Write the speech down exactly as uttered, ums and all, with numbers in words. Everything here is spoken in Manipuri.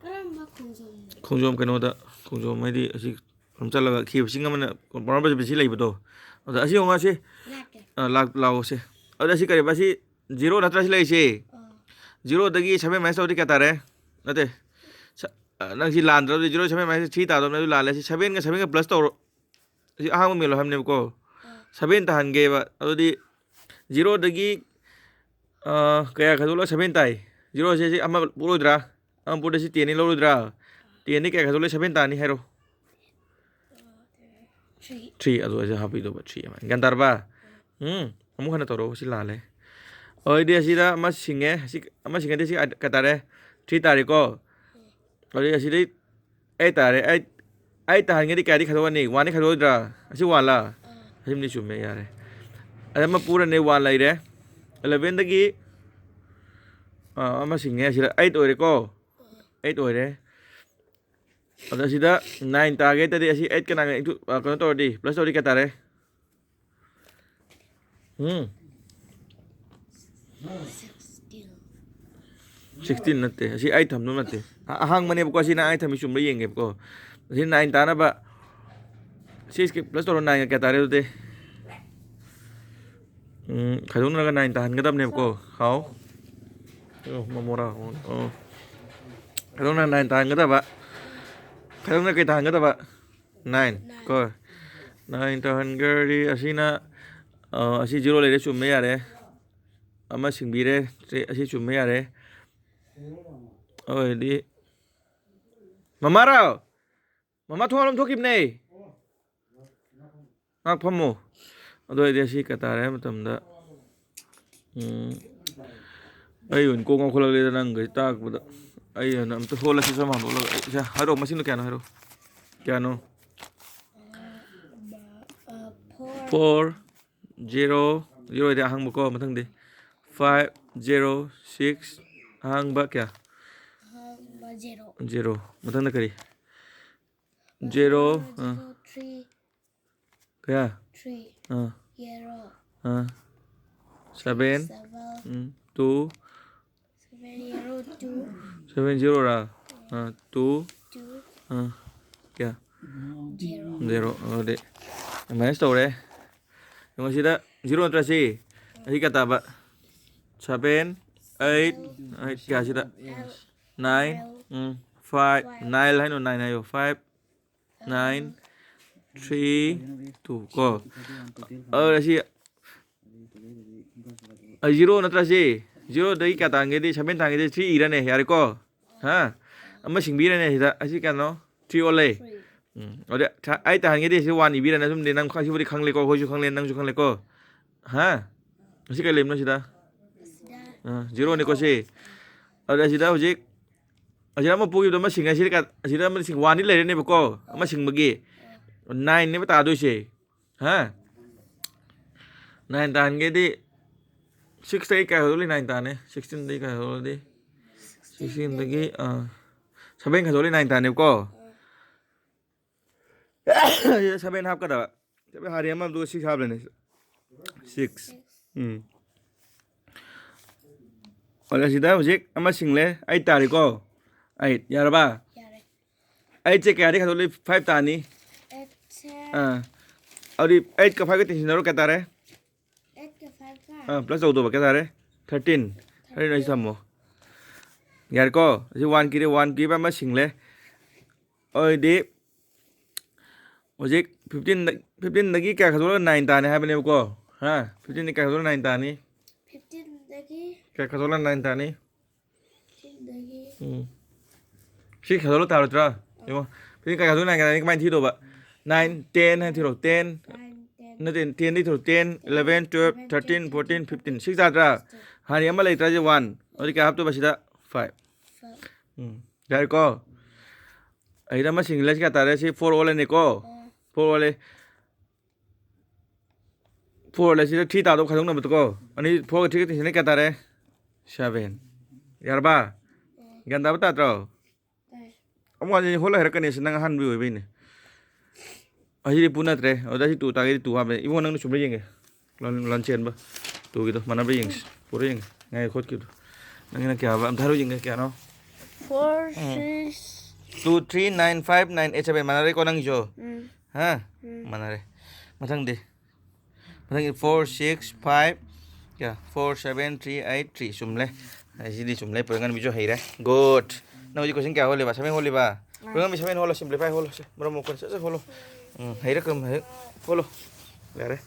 ꯀꯔꯝꯕ ꯈꯣꯡꯖꯣꯝ? ꯈꯣꯡꯖꯣꯝ ꯀꯩꯅꯣꯗ, ꯈꯣꯡꯖꯣꯝ ꯍꯥꯏꯗꯤ ꯑꯁꯤ ꯈꯣꯡꯖꯣꯝ ꯆꯠꯂꯒ ꯈꯤꯕ ꯆꯤꯡ ꯑꯃꯅ ꯄꯥꯎꯔꯝꯕ ꯁꯤ ꯂꯩꯕꯗꯣ, ꯑꯗ ꯑꯁꯤ ꯌꯦꯡꯉꯣ, ꯑꯁꯤ ꯂꯥꯛꯀꯦ꯫ ꯑ, ꯂꯥꯛ ꯂꯥꯛꯑꯣꯁꯦ꯫ ꯑꯗ ꯑꯁꯤ ꯀꯔꯤꯕ, ꯑꯁꯤ ꯖꯤꯔꯣ ꯅꯠꯇ꯭ꯔꯥ ꯁꯤ ꯂꯩꯔꯤꯁꯦ? ꯑꯥ, ꯖꯤꯔꯣꯗꯒꯤ ꯁꯚꯦꯟ ꯃꯥꯏꯅꯁ ꯇꯧꯔꯗꯤ ꯀꯌꯥ ꯇꯥꯔꯦ? ꯅꯠꯇꯦ, ꯁ- ꯑ, ꯅꯪ ꯁꯤ ꯂꯥꯟꯗ꯭ꯔꯕꯗꯤ ꯖꯤꯔꯣ ꯁꯚꯦꯟ ꯃꯥꯏꯅꯁ ꯊ꯭ꯔꯤ ꯇꯥꯗꯧꯅꯦ, ꯑꯗꯨ ꯂꯥꯜꯂꯦ꯫ ꯁꯤ ꯁꯚꯦꯟꯒ ꯁꯚꯦꯟꯒ ꯄ꯭ꯂꯁ ꯇꯧꯔꯣ꯫ ꯁꯤ ꯑꯍꯥꯡꯕ ꯃꯦꯜꯂꯣ ꯍꯥꯏꯕꯅꯦꯕꯀꯣ꯫ ꯑꯥ, ꯁꯚꯦꯟ ꯇꯥꯍꯟꯒꯦꯕ꯫ ꯑꯗꯨꯗꯤ ꯖꯤꯔꯣꯗꯒꯤ ꯑ, ꯀꯌꯥ ꯈꯥꯏꯗꯣꯛꯂꯒ ꯁꯚꯦꯟ ꯇꯥꯏ? ꯖꯤꯔꯣꯁꯦ ꯁꯤ ꯑꯃ ꯄꯨꯔꯣꯏꯗ꯭ꯔꯥ? ꯑꯃ ꯄꯨꯔꯗꯤ ꯁꯤ ꯇꯦꯟꯅꯤ ꯂꯧꯔꯣꯏꯗ꯭ꯔꯥ? ꯇꯦꯟꯗꯤ ꯀꯌꯥ ꯈꯥꯏꯗꯣꯛꯂꯒ ꯁꯚꯦꯟ ꯇꯥꯅꯤ ꯍꯥꯏꯔꯣ? ꯊ꯭ꯔꯤ꯫ ꯊ꯭ꯔꯤ꯫ ꯑꯗꯨ ꯑꯩꯁꯦ ꯍꯥꯞꯄꯤꯗꯧꯕ ꯊ꯭ꯔꯤ ꯑꯃ꯫ ꯒ꯭ꯌꯥꯟ ꯇꯥꯔꯕ? ꯎꯝ꯫ ꯑꯃꯨꯛ ꯍꯟꯅ ꯇꯧꯔꯛꯑꯣ, ꯁꯤ ꯂꯥꯜꯂꯦ꯫ ꯑꯗꯨꯗꯤ ꯑꯁꯤꯗ ꯑꯃ ꯁꯤꯡꯉꯦ꯫ ꯁꯤ ꯑꯃ ꯁꯤꯡꯉꯗꯤ ꯁꯤ ꯀꯌꯥ ꯇꯥꯔꯦ? ꯊ꯭ꯔꯤ ꯇꯥꯔꯦꯀꯣ? ꯑꯗꯨꯗꯤ ꯑꯁꯤꯗꯤ ꯑꯩꯠ ꯇꯥꯔꯦ꯫ ꯑꯩꯠ, ꯑꯩꯠ ꯇꯥꯍꯟꯒꯗꯤ ꯀꯌꯥꯗꯤ ꯈꯥꯏꯗꯣꯛꯑꯅꯤ? ꯋꯥꯟꯗꯤ ꯈꯥꯏꯗꯣꯛꯑꯣꯏꯗ꯭ꯔꯥ? ꯑꯁꯤ ꯋꯥꯟꯂꯥ? ꯑꯁꯤꯃꯗꯤ ꯆꯨꯝꯃꯦ, ꯌꯥꯔꯦ꯫ ꯑꯗ ꯑꯃ ꯄꯨꯔꯅꯤ, ꯋꯥꯟ ꯂꯩꯔꯦ꯫ ꯑꯦꯂꯚꯦꯟꯗꯒꯤ ꯑꯃ ꯁꯤꯡꯉꯦ, ꯁꯤꯗ ꯑꯩꯠ ꯑꯣꯏꯔꯦꯀꯣ? ꯑꯩꯠ ꯑꯣꯏꯔꯦ꯫ ꯑꯗ ꯁꯤꯗ ꯅꯥꯏꯟ ꯇꯥꯒꯦ ꯍꯥꯏꯇꯥꯔꯗꯤ ꯑꯁꯤ ꯑꯩꯠ ꯀꯅꯥꯒ into, ꯑ, ꯀꯩꯅꯣ ꯇꯧꯔꯗꯤ, ꯄ꯭ꯂꯁ ꯇꯧꯔꯗꯤ ꯀꯌꯥ ꯇꯥꯔꯦ? ꯎꯝ꯫ ꯁꯤꯛꯁꯇꯤꯟ꯫ ꯁꯤꯛꯁꯇꯤꯟ ꯅꯠꯇꯦ, ꯑꯁꯤ ꯑꯩꯠ ꯊꯝꯗꯧ ꯅꯠꯇꯦ꯫ ꯑ-, ꯑꯍꯥꯡꯕꯅꯦꯕꯀꯣ, ꯑꯁꯤ ꯅꯪ ꯑꯩꯠ ꯊꯝꯃꯤ ꯆꯨꯝꯕ꯭ꯔꯥ ꯌꯦꯡꯒꯦꯕꯀꯣ꯫ ꯑꯁꯤ ꯅꯥꯏꯟ ꯇꯥꯅꯕ ꯁꯤꯛꯁꯀꯤ ꯄ꯭ꯂꯁ ꯇꯧꯔꯣ, ꯅꯥꯏꯟꯒ ꯀꯌꯥ ꯇꯥꯔꯦ ꯑꯗꯨꯗꯤ? ꯎꯝ, ꯈꯥꯏꯗꯣꯛꯅꯔꯒ ꯅꯥꯏꯟ ꯇꯥꯍꯟꯒꯗꯕꯅꯦꯕꯀꯣ꯫ ꯍꯥꯎ꯫ ꯑꯣ, ꯃꯃꯣꯔꯥ꯫ ꯑꯣ, ꯑꯣ꯫ ꯈꯥꯏꯗꯣꯛꯅꯔꯒ ꯅꯥꯏꯟ ꯇꯥꯍꯟꯒꯗꯕ꯫ ꯈꯥꯏꯗꯣꯛꯅꯔꯒ ꯀꯩ ꯇꯥꯍꯟꯒꯗꯕ? ꯅꯥꯏꯟ꯫ ꯀꯣ꯫ ꯅꯥꯏꯟ ꯇꯥꯍꯟꯈ꯭ꯔꯗꯤ ꯑꯁꯤꯅ, ꯑ, ꯑꯁꯤ ꯖꯤꯔꯣ ꯂꯩꯔꯦ, ꯆꯨꯝꯃꯦ, ꯌꯥꯔꯦ꯫ ꯑꯃ ꯁꯤꯡꯕꯤꯔꯦ, ꯁꯤ, ꯑꯁꯤ ꯆꯨꯝꯃꯦ, ꯌꯥꯔꯦ꯫ ꯑꯣꯏꯔꯗꯤ ꯃꯃꯥꯔꯣ? ꯃꯃꯥ ꯊꯣꯡ ꯂꯣꯝ ꯊꯣꯛꯈꯤꯕꯅꯦ꯫ ꯉꯥꯛ ꯐꯝꯃꯣ꯫ ꯑꯗꯨ ꯑꯣꯏꯔꯗꯤ ꯑꯁꯤ ꯀꯌꯥ ꯇꯥꯔꯦ ꯍꯥꯏꯕ ꯃꯇꯝꯗ, ꯎꯝ, ꯑꯩ ꯑꯣꯏꯅ ꯀꯣꯛ ꯉꯥꯎꯈꯠꯂꯛꯂꯦꯗ ꯅꯪꯒ ꯇꯥꯛꯄꯗ꯫ ꯑꯩ ꯑꯣꯏꯅ ꯑꯝꯇ ꯍꯣꯜꯂꯁꯤ, ꯁꯝ ꯍꯟꯗꯣꯛꯂꯒ꯫ ꯑꯩ, ꯁꯦ, ꯍꯥꯏꯔꯛꯑꯣ, ꯃꯁꯤꯡꯗꯣ ꯀꯌꯥꯅꯣ ꯍꯥꯏꯔꯛꯑꯣ꯫ ꯀꯌꯥꯅꯣ? ꯑ, ꯐꯣꯔ꯫ ꯐꯣꯔ, ꯖꯦꯔꯣ, ꯖꯦꯔꯣ ꯑꯣꯏꯔꯗꯤ ꯑꯍꯥꯡꯕꯀꯣ, ꯃꯊꯪꯗꯤ ꯐꯥꯏꯚ, ꯖꯦꯔꯣ, ꯁꯤꯛꯁ, ꯑꯍꯥꯡꯕ ꯀꯌꯥ? ꯑꯍꯥꯡꯕ ꯖꯦꯔꯣ꯫ ꯖꯦꯔꯣ꯫ ꯃꯊꯪꯗ ꯀꯔꯤ? ꯖꯦꯔꯣ, ꯑꯥ꯫ Zero three. ꯀꯌꯥ? ꯊ꯭ꯔꯤ꯫ ꯑꯥ, ꯖꯦꯔꯣ꯫ ꯑꯥ꯫ Seven, seven. Um, two. Seven zero two. Seven ꯖꯦꯔꯣꯔꯥ? ꯑꯥ, two. ꯑꯥ, ꯀꯌꯥ? Zero. ꯑꯗꯨꯗꯤ minus ꯇꯧꯔꯦ꯫ ꯌꯦꯡꯉꯣ ꯁꯤꯗ zero ꯅꯠꯇ꯭ꯔꯥ ꯁꯤ? ꯑꯁꯤ ꯀꯌꯥ ꯇꯥꯕ? Seven, eight, eight ꯀꯌꯥ ꯁꯤꯗ? Nine, ꯎꯝ, five, nine ꯍꯥꯏꯅꯣ, nine ꯍꯥꯏꯌꯣ, five, nine, three, two ꯀꯣ꯫ ꯑꯗꯨ ꯁꯤ ꯑꯩ zero ꯅꯠꯇ꯭ꯔꯥ ꯁꯤ? Zeroꯗꯒꯤ ꯀꯌꯥ ꯇꯥꯟꯒꯦꯗꯤ seven ꯇꯥꯟꯒꯦꯗꯤ three ꯏꯔꯅꯦ, ꯌꯥꯔꯦꯀꯣ? ꯍꯥ? ꯑꯃ ꯁꯤꯡꯕꯤꯔꯅꯦ ꯁꯤꯗ꯫ ꯑꯁꯤ ꯀꯌꯥꯅꯣ? Three ꯑꯣꯜꯂꯦ꯫ ꯎꯝ꯫ ꯑꯗꯨꯗꯤ eight ꯇꯥꯍꯟꯒꯦꯗꯤ ꯁꯤ one ꯏꯕꯤꯔꯅꯦ꯫ ꯁꯨꯝꯗꯤ ꯅꯪ ꯑꯁꯤꯕꯨꯗꯤ ꯈꯪꯂꯦꯀꯣ, ꯑꯩꯈꯣꯏꯁꯨ ꯈꯪꯂꯦ, ꯅꯪꯁꯨ ꯈꯪꯂꯦꯀꯣ꯫ ꯍꯥ? ꯑꯁꯤ ꯀꯩ ꯂꯩꯕꯅꯣ ꯁꯤꯗ? ꯑꯥ, zeroꯅꯤꯀꯣ ꯁꯤ꯫ ꯑꯗꯨꯗ ꯁꯤꯗ ꯍꯧꯖꯤꯛ ꯑꯁꯤꯗ ꯑꯃ ꯄꯨꯈꯤꯕꯗꯣ ꯑꯃ ꯁꯤꯡꯉꯦ꯫ ꯁꯤꯗ ꯀ-, ꯑꯁꯤꯗ ꯑꯃ ꯁꯤꯡ-, oneꯗꯤ ꯂꯩꯔꯅꯦꯕꯀꯣ꯫ ꯑꯃ ꯁꯤꯡꯕꯒꯤ nineꯅꯦꯕ ꯇꯥꯗꯣꯏꯁꯦ꯫ ꯍꯥ? Nine ꯇꯥꯍꯟꯒꯦꯗꯤ sixꯇꯒꯤ ꯀꯌꯥ ꯍꯧꯗꯣꯛꯂꯤ? Nine ꯇꯥꯅꯤ꯫ Sixteenꯗꯒꯤ ꯀꯌꯥ ꯍꯧꯗꯣꯛꯂꯗꯤ? Sixteenꯗꯒꯤ, ꯑꯥ, seven ꯈꯥꯏꯗꯣꯛꯂꯤ nine ꯇꯥꯅꯦꯕꯀꯣ꯫ Seven ꯍꯥꯞꯀꯗꯕ꯫ Seven ꯍꯥꯟꯅ ꯑꯃ ꯑꯗꯨꯒ six ꯍꯥꯞꯂꯅꯤ꯫ Six꯫ ꯎꯝ꯫ ꯑꯗ ꯁꯤꯗ ꯍꯧꯖꯤꯛ ꯑꯃ ꯁꯤꯡꯂꯦ꯫ Eight ꯇꯥꯔꯦꯀꯣ? Eight꯫ ꯌꯥꯔꯕ? ꯌꯥꯔꯦ꯫ Eightꯁꯦ ꯀꯌꯥꯗꯒꯤ ꯈꯥꯏꯗꯣꯛꯂꯤ? Five ꯇꯥꯅꯤ꯫ Eightꯁꯦ ꯑꯥ꯫ ꯑꯗꯨꯗꯤ eightꯀ fiveꯀ ꯇꯤꯟꯁꯤꯟꯅꯔꯣ, ꯀꯌꯥ ꯇꯥꯔꯦ? Eightꯀ fiveꯀ ꯑꯥ, plus ꯇꯧꯗꯧꯕ ꯀꯌꯥ ꯇꯥꯔꯦ? Thirteen꯫ Thirteen ꯑꯩ ꯊꯝꯃꯣ꯫ ꯌꯥꯔꯦꯀꯣ? ꯑꯁꯤ one ꯀꯤꯔꯦ, one ꯀꯤꯕ ꯑꯃ ꯁꯤꯡꯂꯦ꯫ ꯑꯗꯨꯗꯤ ꯍꯧꯖꯤꯛ fifteen, fifteenꯗꯒꯤ ꯀꯌꯥ ꯈꯥꯏꯗꯣꯛꯂꯒ nine ꯇꯥꯅꯤ ꯍꯥꯏꯕꯅꯦꯕꯀꯣ? ꯍꯥ? Fifteenꯗꯒꯤ ꯀꯌꯥ ꯈꯥꯏꯗꯣꯛꯂꯒ nine ꯇꯥꯅꯤ? Fifteenꯗꯒꯤ ꯀꯌꯥ ꯈꯥꯏꯗꯣꯛꯂꯒ nine ꯇꯥꯅꯤ? Fifteenꯗꯒꯤ ꯎꯝ꯫ Six ꯈꯥꯏꯗꯣꯛꯂꯒ ꯇꯥꯔꯣꯏꯗ꯭ꯔꯥ? ꯌꯦꯡꯉꯣ꯫ Fifteen ꯀꯌꯥ ꯈꯥꯏꯗꯣꯛꯂꯒ nine ꯇꯥꯅꯤ? ꯀꯃꯥꯏꯅ ꯊꯤꯗꯧꯕ? Nine, ten ꯍꯥꯏꯅ ꯊꯤꯔꯣ꯫ Ten꯫ Nine, ten꯫ ꯅꯠꯇꯦ, tenꯗꯒꯤ ꯊꯤꯔꯣ꯫ Ten, eleven, twelve, thirteen, fourteen, fifteen꯫ Six ꯇꯥꯗ꯭ꯔꯥ? Hightꯁꯦ one꯫ ꯑꯗꯨꯗꯤ ꯀꯌꯥ ꯍꯥꯞꯇꯣꯏꯕ ꯁꯤꯗ? Five꯫ Five꯫ ꯎꯝ꯫ ꯌꯥꯔꯦꯀꯣ? ꯑꯩꯗ ꯑꯃ ꯁꯤꯡꯒꯜꯁꯤ ꯀꯌꯥ ꯇꯥꯔꯦ? ꯁꯤ four ꯑꯣꯜꯂꯅꯤꯀꯣ? ꯑꯥ꯫ Four ꯑꯣꯜꯂꯦ꯫ Four ꯑꯣꯜꯂꯦ꯫ ꯁꯤꯗ three ꯇꯥꯗꯧ ꯈꯥꯏꯗꯣꯛꯅꯕꯗꯀꯣ꯫ ꯑꯅꯤ, fourꯒ threeꯒ ꯇꯤꯟꯁꯤꯅ ꯀꯌꯥ ꯇꯥꯔꯦ? Seven꯫ ꯌꯥꯔꯕ? ꯑꯥ꯫ ꯒ꯭ꯌꯥꯟ ꯇꯥꯕ ꯇꯥꯗ꯭ꯔꯣ? ꯇꯥꯏ꯫ ꯑꯃꯨꯛ ꯑꯅꯤ ꯍꯣꯠꯂ ꯍꯥꯏꯔꯛꯀꯅꯤ, ꯑꯁꯤ ꯅꯪ ꯑꯍꯥꯟꯕꯒꯤ ꯑꯣꯏꯕꯩꯅꯦ꯫ ꯑꯁꯤꯗꯤ ꯄꯨ ꯅꯠꯇ꯭ꯔꯦ꯫ ꯑꯗꯨꯗ ꯑꯁꯤ two ꯇꯥꯒꯦꯗꯤ two ꯍꯥꯞꯄꯦ꯫ ꯏꯕꯨꯡꯉꯣ, ꯅꯪꯅ ꯆꯨꯝꯕ꯭ꯔꯥ ꯌꯦꯡꯒꯦ꯫ ꯂꯥꯟ-, ꯂꯥꯟꯁꯦꯟꯕ꯫ Twoꯒꯤꯗꯣ ꯃꯥꯟꯅꯕ꯭ꯔꯥ ꯌꯦꯡꯁꯤ꯫ ꯄꯨꯔꯥ ꯌꯦꯡꯒꯦ꯫ ꯉꯥꯏ ꯈꯣꯠꯈꯤꯕꯗꯣ꯫ ꯅꯪꯒꯤꯅ ꯀꯌꯥ ꯍꯥꯏꯕ? ꯑꯝꯇ ꯍꯥꯏꯔꯣ ꯌꯦꯡꯒꯦ, ꯀꯌꯥꯅꯣ? Four, six. Two, three, nine, five, nine, eight, seven. ꯃꯥꯟꯅꯔꯦꯀꯣ ꯅꯪꯒꯤꯁꯨ? ꯎꯝ. ꯍꯥ? ꯎꯝ. ꯃꯥꯟꯅꯔꯦ. ꯃꯊꯪꯗꯤ? ꯃꯊꯪꯒꯤ four, six, five, ꯀꯌꯥ? Four, seven, three, eight, three. ꯆꯨꯝꯂꯦ꯫ ꯑꯁꯤꯗꯤ ꯆꯨꯝꯂꯦ꯫ ꯄꯣꯏꯔꯩꯉꯥꯟꯕꯤꯁꯨ ꯍꯩꯔꯦ꯫ Good. ꯅꯪ ꯍꯧꯖꯤꯛ question ꯀꯌꯥ ꯍꯣꯜꯂꯤꯕ? Seven ꯍꯣꯜꯂꯤꯕ? ꯄꯣꯏꯔꯩꯉꯥꯟꯕꯤ, seven ꯍꯣꯜꯂꯣ, simplify ꯍꯣꯜꯂꯣ꯫ ꯁꯦ, ꯃꯔꯝ ꯃꯣꯛꯄꯅꯤ꯫ ꯁꯠ ꯁꯠ ꯍꯣꯜꯂꯣ꯫ ꯎꯝ, ꯍꯩꯔꯦ, ꯀꯔꯝ ꯍꯩꯔꯦ? ꯍꯣꯜꯂꯣ꯫ ꯌꯥꯔꯦ꯫